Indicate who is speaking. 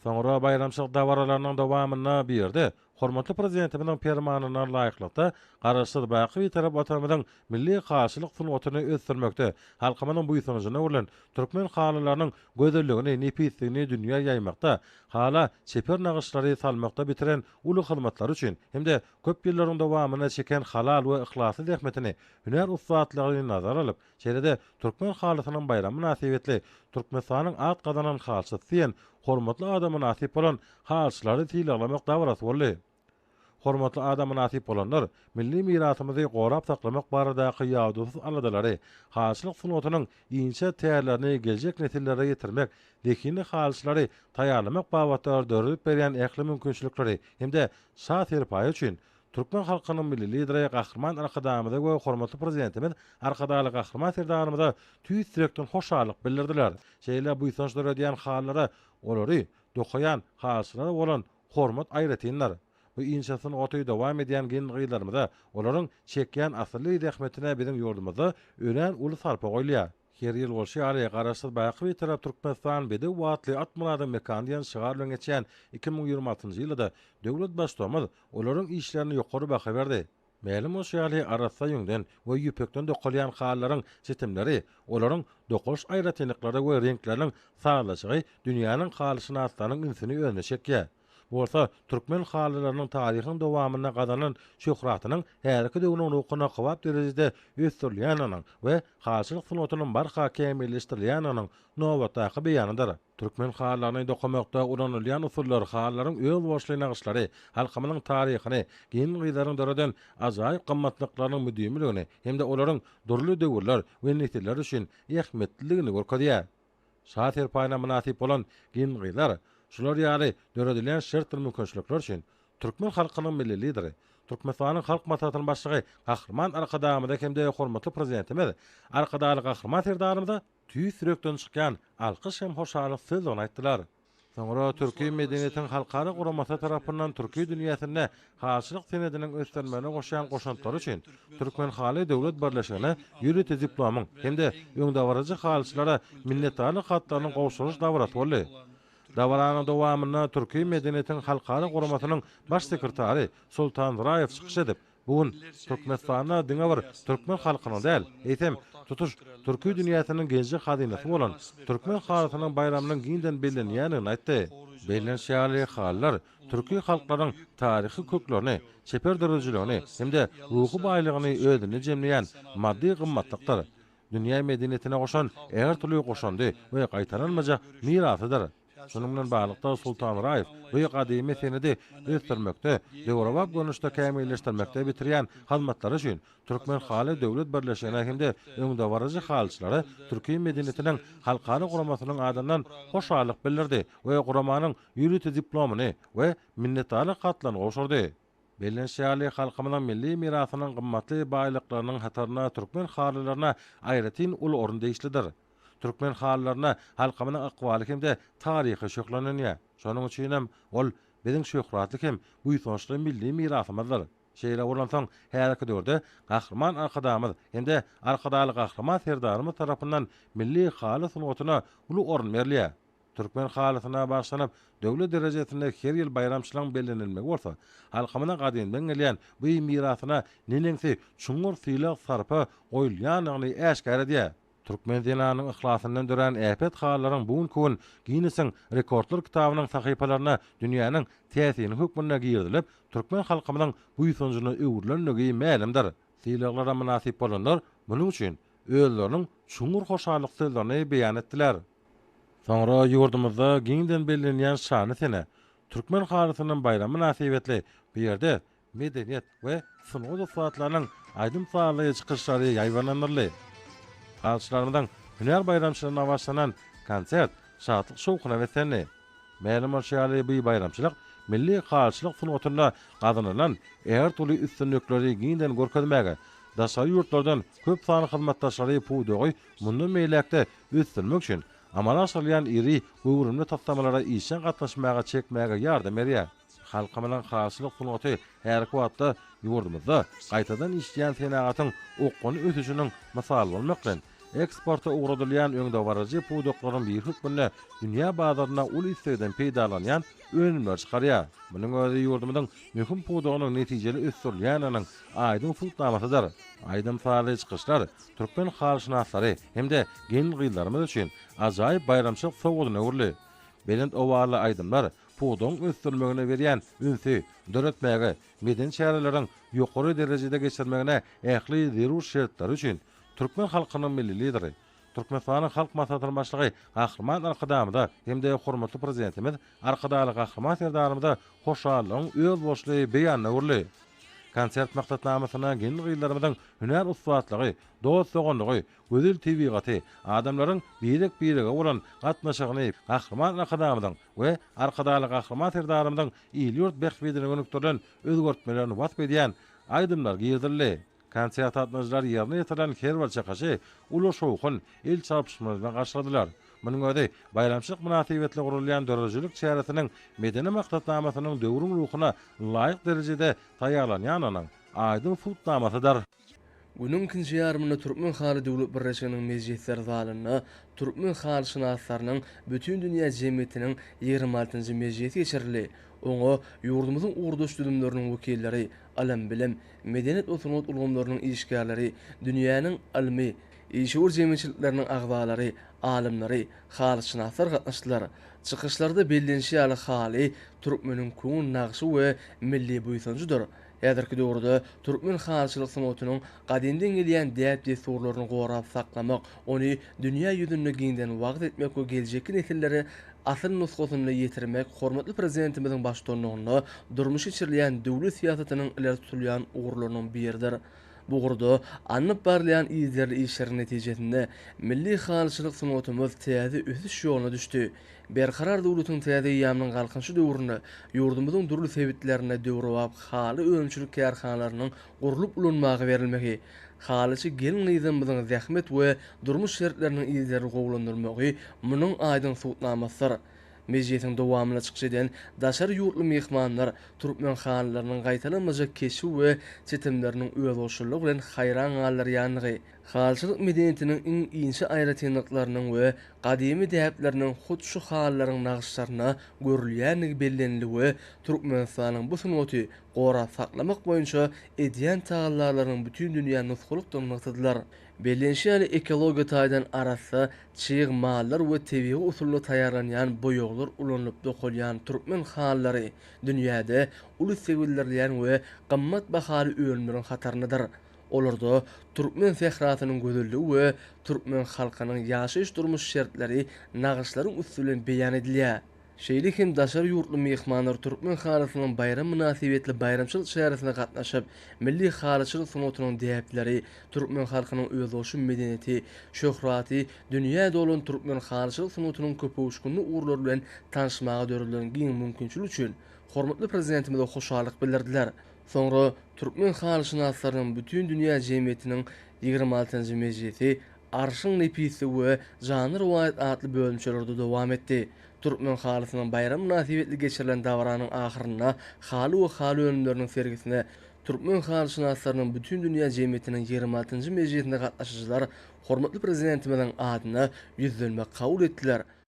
Speaker 1: Soňra baýramçylyk dabaralarynyň dowamynda bu ýerde hormatly Prezidentimiziň Permanyna laýyklykda, Garaşsyz, baky Bitarap Watanymyzyň milli halyçylyk sungatyny ösdürmekde, halkymyzyň buýsanjyna öwrülen türkmen halylarynyň gözelligini, nepisligini dünýä ýaýmakda, hala çeper nagyşlary salmakda bitiren uly hyzmatlary üçin hem-de köp ýyllaryň dowamynda çeken halal we yhlasly zähmetini, hünär ussatlygyny nazara alyp, Şeýle-de Türkmen halysynyň baýramy mynasybetli Türkmenistanyň at gazanan halyçysy diýen hormatly ada mynasyp bolan halyçylary sylaglamak dabarasy boldy. Hormatly ada mynasyp bolanlar milli mirasymyzy gorap saklamak baradaky ýadawsyz aladalary, halyçylyk sungatynyň inçe tärlerini geljek nesillere ýetirmek, zehinli halyçylary taýýarlamak babatda döredip berýän ähli mümkinçilikleri hem-de Şa serpaýy üçin Türkmen halkynyň Milli Lideri Gahryman Arkadagymyza we hormatly Prezidentimiz Arkadagly Gahryman Serdarymyza tüýs ýürekden hoşallyk bildirdiler. Şeýle buýsanç döredýän halylara, olary dokaýan halyçylara bolan hormat aýratyndyr. Bu inçe sungaty dowam edýän gelin-gyzlarymyza, olaryň çekýän asylly zähmetine biziň ýurdumyzda örän uly sarpa goýulýar. Her ýyl bolşy ýaly, Garaşsyz, baky Bitarap Türkmenistan bedew atly at myradyň mekany diýen şygar bilen geçýän 2026-njy ýylda-da döwlet Baştutanymyz olaryň işlerine ýokary baha berdi. Mälim bolşy ýaly, arassa ýüňden we ýüpekden dokalýan halylaryň çitimleri, olaryň dokalyş aýratynlyklary we reňkleriniň sazlaşygy dünýäniň halyşynaslarynyň ünsüni özüne çekýär. Bu bolsa türkmen halylarynyň taryhyň dowamynda gazanan şöhratynyň häzirki döwrüň ruhuna kybap derejede ösdürilýändiginiň we halyçylyk sungatynyň barha kämilleşdirilýändiginiň nobatdaky beýanydyr. Türkmen halylaryny dokamakda ulanylýan usullar, halylaryň özboluşly nagyşlary halkymyzyň taryhyny, gelin-gyzlaryň döreden ajaýyp gymmatlyklarynyň müdimiligini hem-de olaryň dürli döwürler we nesiller üçin ähmiýetliligini görkezýär. Şa serpaýyna mynasyp bolan gelin-gyzlar şular ýaly döredilýän şertdir mümkinçilikler üçin türkmen halkynyň Milli Lideri, Türkmenistanyň Halk Maslahatynyň Başlygy Gahryman Arkadagymyza hem-de hormatly Prezidentimiz Arkadagly Gahryman Serdarymyza tüýs ýürekden çykýan alkyş hem hoşallyk sözlerini aýtdylar. Soňra Türki medeniýetiň halkara guramasy tarapyndan türki dünýäsinde halyçylyk senediniň ösdürilmegine goşýan goşantlary üçin Türkmenhaly döwlet birleşigine ýörite diplomyň hem-de öňdebaryjy halyçylara minnetdarlyk hatlarynyň gowşurylyş dabarasy boldy. Dabaranyň dowamynda Türki medeniýetiň halkara guramasynyň baş sekretary Sultan Zuraýew çykyş edip, Bu gün Türkmenistanda diňe bir türkmen halkynyň däl, eýsem, tutuş türki dünýäsiniň genji-hazynasy bolan türkmen halysynyň baýramynyň giňden bellenýändigini aýtdy. Bellenişi ýaly, halylar türki halklaryň taryhy köklerini, çeper döredijiligini hem-de ruhy baýlygyny özünde jemleýän maddy gymmatlykdyr, dünýä medeniýetine goşan ägirt uly goşandy we gaýtalanmajak mirasydyr. Şunuň bilen baglylykda, Sultan Raýew bu gadymy senedi ösdürmekde, döwrebap görnüşde kämilleşdirmekde bitirýän hyzmatlary üçin Türkmenhaly döwlet birleşigine hem-de öňdebaryjy halyçylara Türki medeniýetiniň halkara guramasynyň adyndan hoşallyk bildirdi we guramanyň ýörite diplomyny we minnetdarlyk hatlaryny gowşurdy. Bellenişi ýaly, halkymyzyň milli mirasynyň gymmatly baýlyklarynyň hatarynda türkmen halylaryna aýratyn uly orun degişlidir. Türkmen halylarynda halkymyzyň ykbaly hem-de taryhy şöhlenenýär. Şonuň üçin hem ol biziň şöhratly hem buýsançly milli mirasymyzdyr. Şeýle bolansoň, häzirki döwürde Gahryman Arkadagymyz hem-de Arkadagly Gahryman Serdarymyz tarapyndan milli haly sungatyna uly orun berilýär. Türkmen halysyna bagyşlanyp, döwlet derejesinde her ýyl baýramçylygyň bellenilmegi bolsa, halkymyzyň gadymdan gelýän bu mirasyna neneňsi çuňňur sylag-sarpa goýulýandygyny äşgär edýär. Türkmen zenanynyň yhlasyndan dörän äpet halylaryň bu günki gün Ginnesiň rekordlar kitabynyň sahypalaryna dünýäniň täsini hökmünde girizilip, türkmen halkymyzyň buýsanjyna öwrülendigi mälimdir. Sylaglara mynasyp bolanlar munuň üçin özleriniň çuňňur hoşallyk sözlerini beýan etdiler. Soňra ýurdumyzda giňden bellenýän şanly sene, Türkmen halysynyň baýramy mynasybetli bu ýerde medeniýet we sungat ussatlarynyň aýdym-sazly çykyşlary ýaýbaňlandyryldy. Halyçylarymyzyň hünär baýramçylygyna bagyşlanan konsert şatlyk-şowhuna beslendi. Mälim bolşy ýaly, bu baýramçylyk milli halyçylyk sungatynda gazanylan ägirt uly üstünlikleri giňden görkezmäge, daşary ýurtlardan köp sanly hyzmatdaşlary pudagy mundan beýläk-de ösdürmek üçin amala aşyrylýan iri göwrümli taslamalara işjeň gatnaşmaga çekmäge ýardam berýär. Halkymyzyň halyçylyk sungaty häzirki wagtda ýurdumyzda gaýtadan işleýän senagatyň okgunly ösüşiniň mysaly bolmak bilen, eksporta ugradylýan öňdebaryjy pudaklaryň biri hökmünde dünýä bazarynda uly islegden peýdalanýan önümleri çykarýar. Munuň özi ýurdumyzyň möhüm pudagynyň netijeli ösdürilýändiginiň aýdyň subutnamasydyr. Aýdym-sazly çykyşlar türkmen halyşynaslary hem-de gelin-gyzlarymyz üçin ajaýyp baýramçylyk sowgadyna öwrüldi. Belent owazly aýdymlar pudagyň ösdürilmegine berýän ünsi döretmäge, medeni çäreleriň ýokary derejede geçirmegine ähli zerur şertleri üçin türkmen halkynyň Milli Lideri, Türkmenistanyň Halk Maslahatynyň Başlygy Gahryman Arkadagymyza hem-de hormatly Prezidentimiz Arkadagly Gahryman Serdarymyza hoşallygyň özboluşly beýanyna öwrüldi. Konsert maksatnamasyna gelin-gyzlarymyzyň hünär ussatlygy, dost-doganlygy, gözel tebigaty, adamlaryň birek-birege bolan gatnaşygyny Gahryman Arkadagymyzyň we Arkadagly Gahryman Serdarymyzyň il-ýurt bähbidine gönükdirilen özgertmelerini wasp edýän aýdymlar girizildi. Konsert gatnaşyjylar ýerine ýetirilen her bir çykyşy uly şowhun, el çarpyşmalar bilen garşyladylar. Munuň özi baýramçylyk mynasybetli guralýan döredijilik çäresiniň medeni maksatnamasynyň döwrüň ruhuna laýyk derejede taýýarlanýandygynyň aýdyň subutnamasydyr.
Speaker 2: Günüň ikinji ýarymynda Türkmen haly döwlet birleşiginiň mejlisler zalynda Türkmen halyşynaslarynyň Bütindünýä jemgyýetiniň 26-njy mejlisi geçirildi. Oňa ýurdumyzyň ugurdaş düzümleriniň wekilleri, ylym-bilim, medeniýet we sungat ulgamlarynyň işgärleri, dünýäniň ylmy, işewür jemgyýetçilikleriniň agzalary, alymlary, halyşynaslar gatnaşdylar. Çykyşlarda bellenişi ýaly, haly türkmeniň köňül nagşy we milli buýsanjydyr. Häzirki döwürde türkmen halyçylyk sungatynyň gadymdan gelýän däp-dessurlaryny gorap saklamak, ony dünýä ýüzünde giňden wagyz etmek we geljekki nesillere asyl nusgasynda ýetirmek hormatly Prezidentimiziň baştutanlygynda durmuşa geçirilýän döwlet syýasatynyň ileri tutulýan ugurlarynyň biridir. Bu ugurda alnyp barylýan yzygiderli işleriň netijesinde milli halyçylyk sungatymyz täze ösüş ýoluna düşdi. Berkarar döwletiň täze eýýamynyň Galkynyşy döwründe ýurdumyzyň dürli sebitlerinde döwrebap haly önümçilik kärhanalarynyň gurlup ulanmaga berilmegi, halyçy gelin-gyzlarymyzyň zähmet we durmuş şertleriniň yzygiderli gowulandyrylmagy munuň aýdyň subutnamasydyr. Mejlisiň dowamynda çykyş eden daşary ýurtly myhmanlar türkmen halylarynyň gaýtalanmajak keşbi we çitimleriniň özboluşlylygy bilen haýran galdyrýandygy, halyçylyk medeniýetiniň iň inçe aýratynlyklarynyň we gadymy däpleriniň hut şu halylaryň nagyşlarynda görülýändigi bellenildi we Türkmenistanyň bu sungaty gorap saklamak boýunça edýän tagallalarynyň bütin dünýä nusgalykdygyny nygtadylar. Bellenişi ýaly, ekologiýa taýdan arassa çig mallar we tebigy usulda taýýarlanýan boýaglar ulanylyp dokalýan türkmen halylary dünýäde uly isleg bildirilýän we gymmat bahaly önümleriň hataryndadyr. Olarda türkmen sährasynyň gözelligi we türkmen halkynyň ýaşaýyş-durmuş şertleri nagyşlaryň üsti bilen beýan edilýär. Şeýle hem daşary ýurtly myhmanlar türkmen halysynyň baýramy mynasybetli baýramçylyk çäresine gatnaşyp, milli halyçylyk sungatynyň däpleri, türkmen halkynyň özboluşly medeniýeti, şöhraty dünýä dolan türkmen halyçylyk sungatynyň köpöwüşginli ugurlary bilen tanyşmaga döredilen giň mümkinçilik üçin hormatly Prezidentimize hoşallyk bildirdiler. Soňra Türkmen halyşynaslarynyň Bütindünýä jemgyýetiniň 26-njy mejlisi Arşyň nepisligi we Janly rowaýat atly bölümçelerde dowam etdi. Türkmen halysynyň baýramy mynasybetli geçirilen dabaranyň ahyrynda haly we haly önümleriniň sergisine Türkmen halyşynaslarynyň Bütindünýä jemgyýetiniň 26-njy mejlisine gatnaşyjylar hormatly Prezidentimiziň adyna ýüzlenme kabul etdiler.